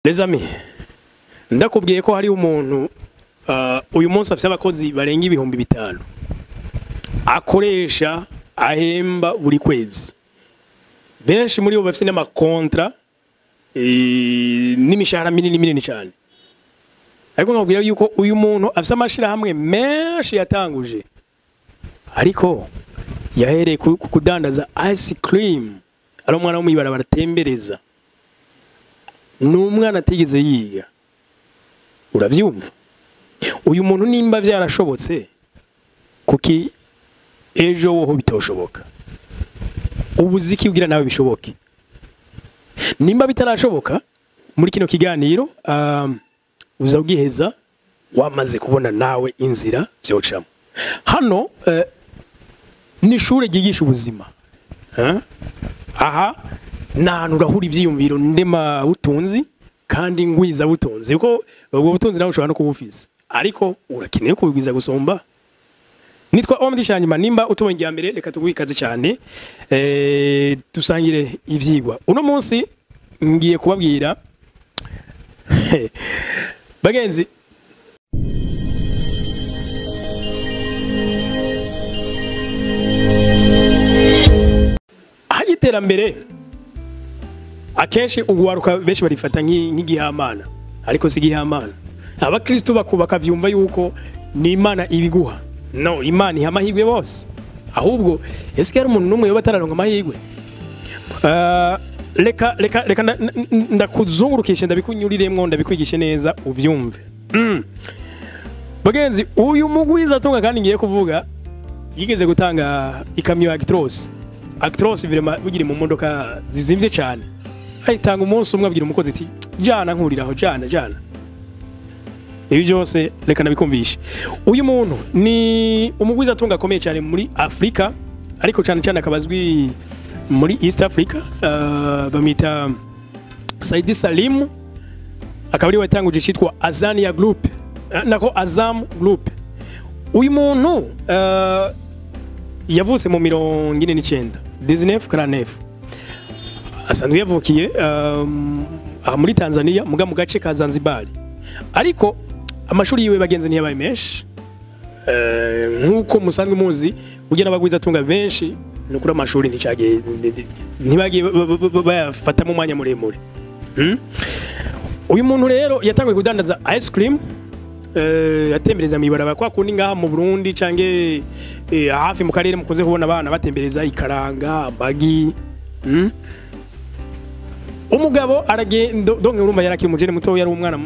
Les amis, ndakubwiye ko hari umuntu uyu munsi afite abakozi barenga 5000 akoresha ahemba buri kwezi. Benshi muri bo bafite n'amakontra n'imishahara minini minini cyane. Ariko nkabwira yuko uyu muntu afite amashirahamwe menshi yatanguje, ariko yahereye ku kudandaza ice cream, ari umwana wo mw'ibarabara atembereza. Ni umwana atigeze yiga. Uravyumva? Uyu muntu nimba vyarashobotse, kuki ejo woho bitoshoboka? Ubuziki ugira nawe bishoboke. Nimba bitarashoboka, muri kino kiganiro uza ugiheza wamaze kubona nawe inzira vyocamo. Hano ni ishure ryigisha ubuzima. Aha nahantu urahura ivyiyumviro ndema butunzi kandi ngwiza butunzi, kuko ubwo butunzi nawe ushobora no kubufisa, ariko urakeneye kubigwiza gusumba. Nitwa Omdishanyuma, nimba utubonye mbere reka tuguhe ikaze cyane, dusangire ivyigwa. Uno munsi ngiye kubabwira bagenzi, iterambere akenshi ugwaruka benshi barifata nk'igihamana, ariko si igihamana. Abakristo bakubaka vyumva yuko ni Imana ibiguha. No, Imana iha amahirwe bose. Ahubwo ese ari umuntu numwe yoba atararonka amahirwe? Reka reka reka ndakuzungurukishe, ndabikunyuriremwo, ndabikwigishe neza uvyumve. Bagenzi, uyu mugwiza atunga kandi ngiye kuvuga yigeze gutanga ikamyo ya Actros. Actros vraiment bugiri mu modoka zizimvye cyane. Ayitanga umunsi umwe abwira umukozi ati jana nkuriraho, jana jana. Ibi byose reka nabikumvishe. Uyu muntu ni umugwiza atunga akomeye cyane muri Afrika, ariko cyane cyane akabazwi muri East Africa. Bamita Saidi Salim, akaba ari watanguje cyitwa Azania Group, nako Azam Group. Uyu muntu yavutse mu 49 1949, asanzwe yavukiye muri Tanzania muga mu gace ka Zanzibar, ariko amashuri yiwe bagenzi ntiyabaye menshi. Nkuko musanzwe muzi ugena abagwiza atunga benshi nukuri amashuri nticagiye ntibagiye bayafata mu mwanya muremure. Uyu muntu rero yatanguye kudandaza ice cream, yatembereza mw'ibarabara kwa kundi ngaha mu Burundi canke hafi mu karere mukunze kubona abana batembereza ikaranga, amagi. Umugabo aragenda, donc urumva yarakiri umujene muto, yari umwana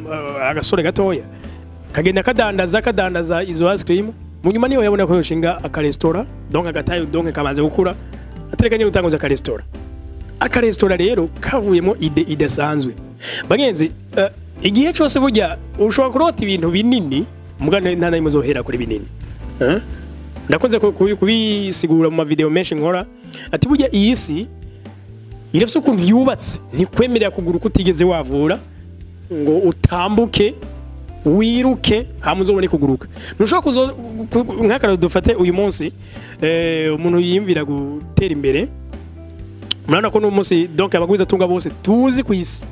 agasore gatoya, kagenda kadandaza kadandaza izo ice cream. Munyuma niyo yabona ko yoshinga akarestaurant, donc agatayo, donc kabanze gukura aterekanye gutanguza akarestaurant. Akarestaurant rero kavuyemo ide idasanzwe. Bagenzi, igihe cyose burya ushobora kurota ibintu binini mugane nta nayo muzohera kuri binini. Ndakunze kubisigura mu video menshi nkora, ati burya iyi si irafise ukuntu yubatse, ntikwemerera kugura kutigeze wavura ngo utambuke wiruke hamuzobone kuguruka. Ntushobora kuzo nk'akararo dufate uyu munsi, umuntu yiyumvira gutera imbere. Murabona ko n'umunsi donc abagwiza tunga bose tuzi ku isi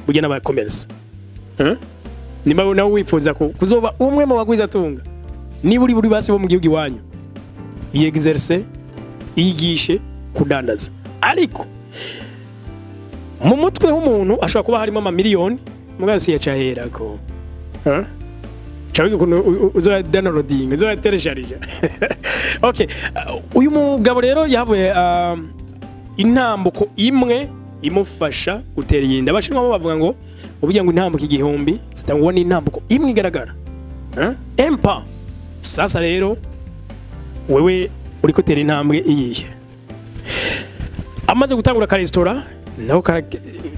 burya n'aba commerce. Nimba nawe wifuza ko kuzoba umwe mu bagwiza tunga, niba uri buri basi bo mu gihugu iwanyu, yexerce yigishe kudandaza. Ariko mu mutwe w'umuntu ashobora kuba harimo amamiliyoni mugasi yacahera ko chawi kuno uzo downloading uzo telecharge. Okay, uyu mugabo rero yahavuye intambuko imwe imufasha gutera iyindi. Abashinwa bo bavuga ngo ubugira ngo intambuko 1000 zitangwa n'intambuko imwe igaragara. Empa. Sasa rero wewe uri gutera intambwe iyihe? Amaze gutangura ka restaurant naho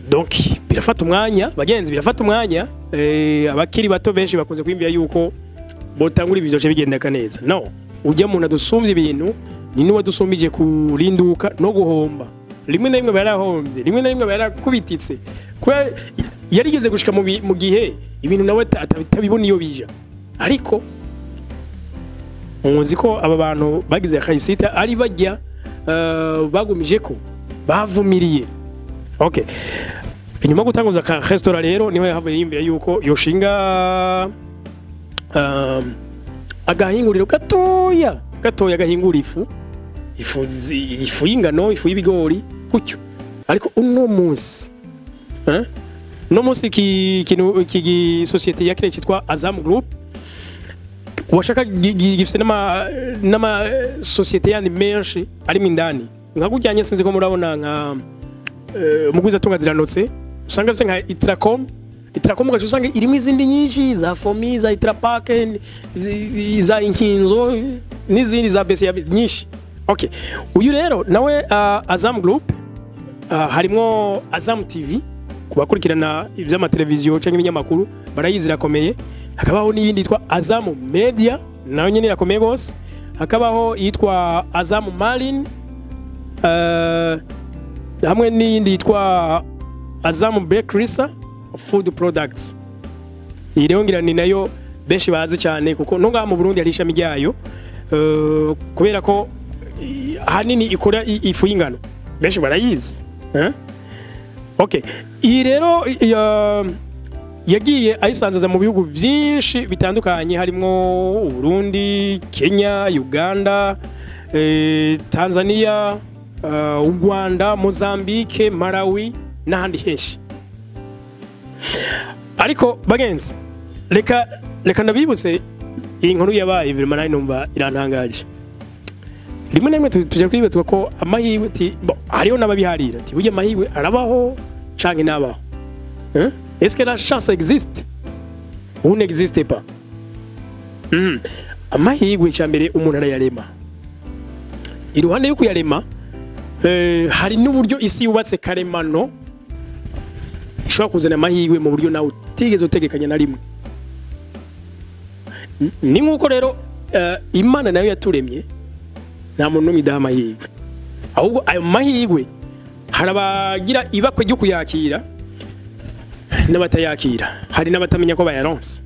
donc birafata umwanya bagenzi, birafata umwanya. Abakiri bato benshi bakunze kwimvira yuko botangura ibyo bigendeka neza. No, ujya umuntu adusumbye ibintu ni niwe dusumbije kurinduka no guhomba. Rimwe na rimwe barahombye, rimwe na rimwe barakubititse. Kuba yarigeze gushika mu gihe ibintu nawe atabibona iyo bija. Ariko muzi ko aba bantu bagize akayisita ari bajya bagumije ko bavumiriye. Okay. Inyuma yo gutanguza ka restaurant rero, niho yahavuye yiyumvira yuko yoshinga agahinguriro gatoya gatoya gahingura ifu y'ingano, ifu y'ibigori gutyo. Ariko uno munsi, eh? Uno munsi iki kintu iki société ya kire cyitwa Azam Group washaka gifise n'ama société yandi menshi arimo indani, nka gujyanye, sinzi ko murabona nka mugwiza tunga ziranotse, usanga bise nka Itracom. Itracom ugaca usanga irimo izindi nyinshi za Fomi, za Itrapack, za Inkinzo n'izindi za BC nyinshi. Okay, uyu rero nawe Azam Group, harimwo Azam TV, kubakurikirana ivy'amateleviziyo canke ibinyamakuru barayizi, irakomeye. Hakabaho n'iyindi yitwa Azam Media, nayo nyene irakomeye gose. Hakabaho iyitwa Azam Marine, hamwe n'iyindi yitwa Azam Bakeries Food Products. Iyi rero ngira ni nayo benshi bazi cyane, kuko no ngaha mu Burundi hari ishami ryayo, kubera ko ahanini ikora ifu y'ingano, benshi barayizi, eh? Okay, iyi rero yagiye ayisanzaza mu bihugu byinshi bitandukanye, harimwo Burundi, Kenya, Uganda, Tanzania, u Rwanda, Mozambique, Malawi n'ahandi henshi. Ariko bagenzi, reka ndabibutse iyi nkuru yabaye, vraiment nayo numva irantangaje. Rimwe na rimwe tujya kwibatswa ko amahirwe ati bo, hariho n'ababiharira ati burya amahirwe arabaho canke nabaho, hein? Est-ce que la chance existe ou n'existe pas? Amahirwe icya mbere umuntu arayarema. Iruhande yo kuyarema, hari n'uburyo isi yubatse karemano ishobora kuzana amahirwe mu buryo nawe utigeze utegekanya na rimwe. Ni nk'uko rero Imana nayo yaturemye, nta muntu n'umwe idaha amahirwe. Ahubwo ayo mahirwe hari abagira ibakwe ryo kuyakira n'abatayakira, hari n'abatamenya ko bayaronse.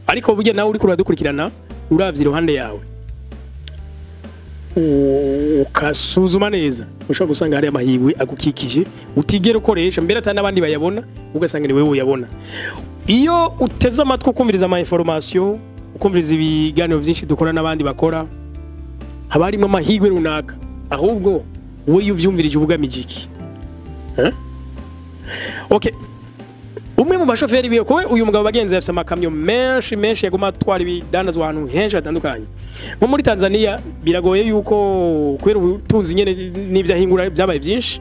Ariko burya nawe uriko uradukurikirana, uravye iruhande yawe ukasuzuma neza, ushobora gusanga hari amahirwe agukikije utigera ukoresha mbere, atari n'abandi bayabona, ugasanga ni wewe uyabona. Iyo uteze amatwi ukumviriza ama information, ukumviriza ibiganiro byinshi dukora n'abandi bakora, haba harimo amahirwe runaka. Ahubwo wowe iyo uvyumvirije ubugamije iki? Eh? Okay, umwe mu bashoferi biwe, kuko uyu mugabo, bagenzi, afite amakamyo menshi menshi yaguma atwara ibidandazwa ahantu henshi hatandukanye, nko muri Tanzania. Biragoye yuko kubera ubutunzi nyene n'ivyo ahingura byabaye byinshi,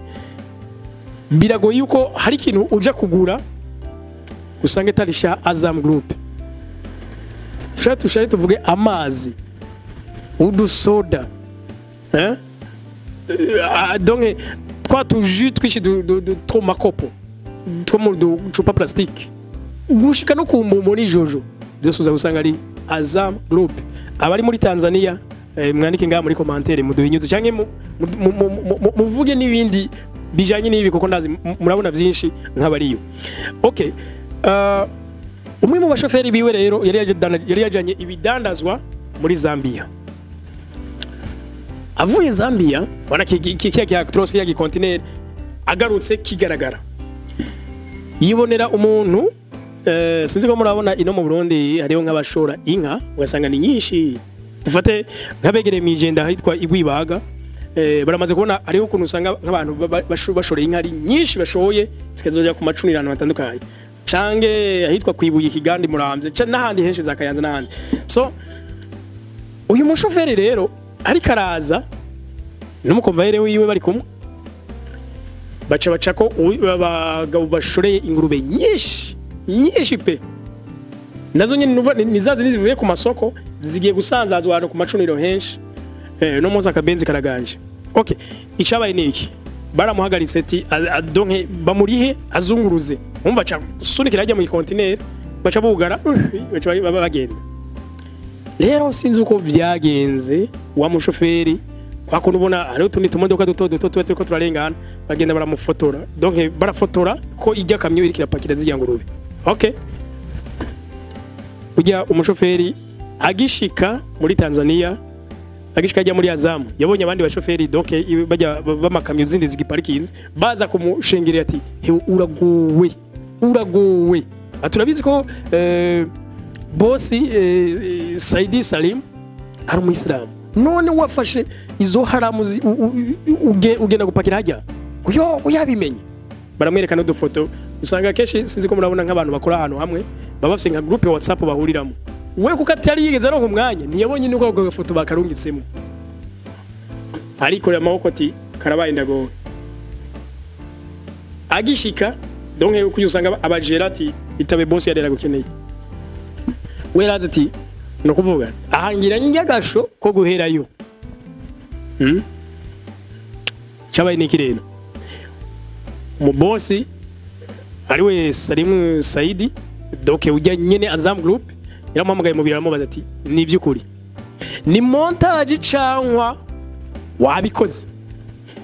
biragoye yuko hari ikintu uja kugura usanga itarisha Azam Group. Tushake tuvuge amazi, udusoda, eh? Donc twa tuju twishi two makopo two mu ducupa plastique, gushika no ku mbombo n'ijojo, byose uza gusanga ari Azam Group. Abari muri Tanzania, mwandike ngaha muri commentaire muduhinyuze canke muvuge n'ibindi bijanye n'ibi, kuko ndazi murabona byinshi nk'abariyo. Okay, umwe mu bashoferi biwe rero yari yajanye ibidandazwa muri Zambia. Avuye Zambia, wana kiya kya Actros, kiya gikontineri, agarutse kigaragara yibonera umuntu, sinzi ko murabona ino mu Burundi hariho nk'abashora inka, ugasanga ni nyinshi. Dufate nk'abegereye mw'Ijenda ahitwa Igwibaga, baramaze kubona hariho ukuntu usanga nk'abantu bashoreye inka ari nyinshi, bashoye zikazoja ku macunirano hatandukanye, cange ahitwa kwibuye Ikigandi, Muramvye, n'ahandi henshi za Kayanza n'ahandi. So uyu mushoferi rero ariko araza n'umukomvayere wiwe bari kumwe, baca ko abagabo bashoreye ingurube nyinshi nyinshi pe, nazo nyene nuva ni za zindi zivuye ku masoko zigiye gusanzazwa ahantu ku macuniro henshi. No munsi akabenzi karaganje. Okay, icabaye ni iki? Baramuhagaritse ati donke bamurihe azunguruze. Umva, ca sunikira ajya mu kontineri, baca bugara, baca bagenda. Rero sinzi uko byagenze, wa mushoferi kwa kuntu ubona hariho utundi tumodoka duto duto tuba turiko turarengana, bagenda baramufotora, donc barafotora ko ijya kamyo iriko irapakira zirya ngurube. Okay, ujya umushoferi agishika muri Tanzania. Agishika ajya muri Azamu, yabonye abandi bashoferi, donc bajya bamakamyo zindi zigiparikinze, baza kumushingirira ati: "He, uragowe, uragowe." Ati urabizi ko bosi Saidi Salim ari umuyisilamu, none wafashe izo haramu ugenda gupakira hajya kuyo uyabimenye. Baramwereka n'udufoto. Usanga kenshi, sinzi ko murabona nk'abantu bakora ahantu hamwe, baba bafise nka groupe ya WhatsApp bahuriramo. We kuko atari yigeze aronka umwanya, ntiyabonye n'uko ako gafoto bakarungitsemo. Arikorera amaboko ati: "Karabaye, ndagowe." Agishika, donc kuko usanga abajera ati: "Itabe boss, yarera gukeneye." We yarazi ati no kuvuga ahangira njyagasho ko guherayo. Cyabaye niki rero? Umubosi ariwe Salimu Saidi, donc ujya nyene Azam Group, yaramuhamagaye mu biro, aramubaza ati: "Ni by'ukuri ni montage cankwa wabikoze?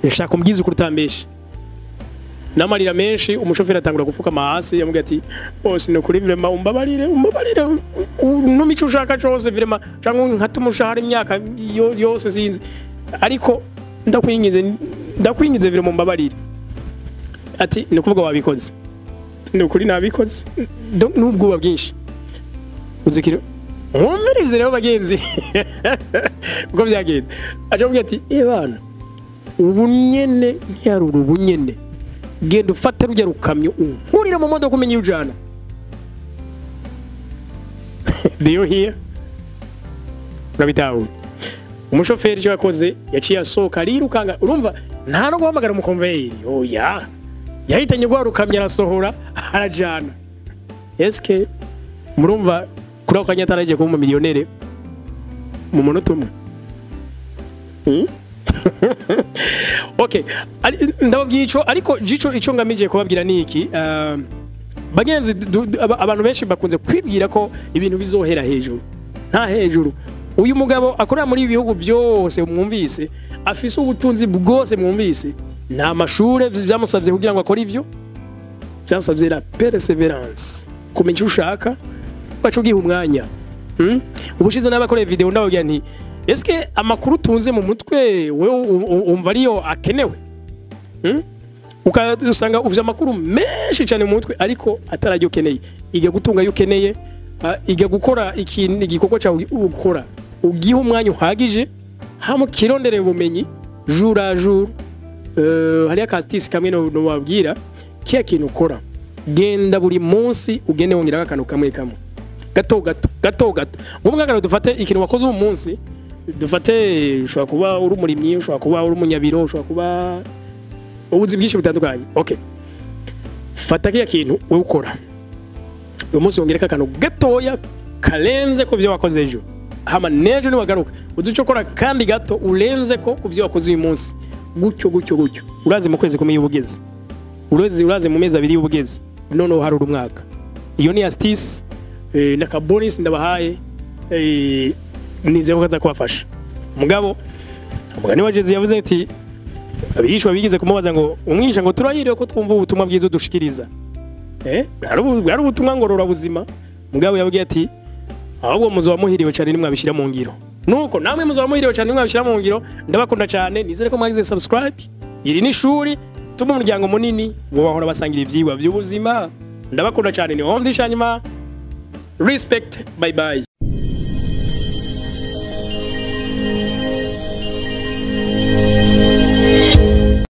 Nshaka umbwize ukuri utambeshe." N'amarira menshi, umushoferi atangura gupfukama hasi, yamubwiye ati: "Bose, ni ukuri, vraiment umbabarire, umbabarire, ntume icyo ushaka cyose, vraiment, cyangwa nkate umushahara imyaka yose, sinzi, ariko ndakwinginze, ndakwinginze, vraiment umbabarire." Ati: "Ni ukuvuga wabikoze?" "Ni ukuri nabikoze." Donc n'ubwoba bwinshi. Uzikiro mwumvirize rero bagenzi uko byagenda. Aje amubwira ati: "Ebana, ubu nyene ntiyarura, ubu nyene genda ufate rujya rukamyo unkurire mu modoka, umenye iyo ujana." Do you hear? Urabitahura? Umushoferi icyo yakoze, yaciye asohoka arirukanga. Urumva nta no guhamagara umukonveyeri, oya, yahitanye rwa rukamyo, arasohora, arajana. Eske murumva kuri ako kanya ataragiye kuba umumiliyonere mu munota umwe? Okay, ndababwiye ico, ariko jico ico ngamije kubabwira ni iki, bagenzi. Abantu benshi bakunze kwibwira ko ibintu bizohera hejuru. Nta hejuru. Uyu mugabo akorera muri ibi bihugu byose mwumvise, afise ubutunzi bwose mwumvise, nta mashure byamusabye kugira ngo akore ivyo. Byasabye la perseverance, kumenya icyo ushaka, wacu ugiha umwanya. Ubushize n'abakoreye video ndababwira nti: "Eske amakuru utunze mu mutwe wewe umva ariyo akenewe?" Ukasanga ufite amakuru menshi cyane mu mutwe, ariko atarajya ukeneye. Iga gutunga ayo ukeneye, iga gukora ikintu, igikorwa cyawe ukora ugihe umwanya uhagije, hama kirondere ubumenyi jour à jour. Hariyo akasitisi kamwe no wabwira kiya kintu ukora, genda buri munsi ugende wongeraho akantu kamwe kamwe, gato gato gato gato. Nk'ubu ngakano dufate ikintu wakoze uwo munsi, dufate ushobora kuba uri umurimyi, ushobora kuba uri umunyabiro, ushobora kuba ubuzi bwinshi butandukanye. Okay, fata kiya kintu wowe ukora uyu munsi, wongereko akantu gatoya karenze ku byo wakoze ejo. Hama n'ejo niwagaruka uzi icyo ukora kandi gato urenze ko ku byo wakoze uyu munsi, gutyo gutyo gutyo. Urazi mu kwezi kumwe y'ubugezi, urazi mu mezi 2 y'ubugezi, noneho harura umwaka. Iyo ni astuce n'akabonus ndabahaye, nizeye ko kaza kubafasha. Mugabo umugani wa Jesu yavuze ati, abigishwa bigeze kumubaza ngo: "Umwigisha," ngo, "turahiriwe ko twumva ubutumwa bwiza udushikiriza." Bwari ubutumwa ngororabuzima. Mugabo yabwiye ati: "Ahubwo muzoba muhiriwe cyane nimwabishyira mu ngiro." Nuko namwe muzoba muhiriwe cyane nimwabishyira mu ngiro. Ndabakunda cyane, nizere ko mwagize subscribe. Iri ni ishuri tuma umuryango munini wo bahora basangira ivyigwa by'ubuzima. Ndabakunda cyane, ni Hondi Shanyuma. Respect, bye bye.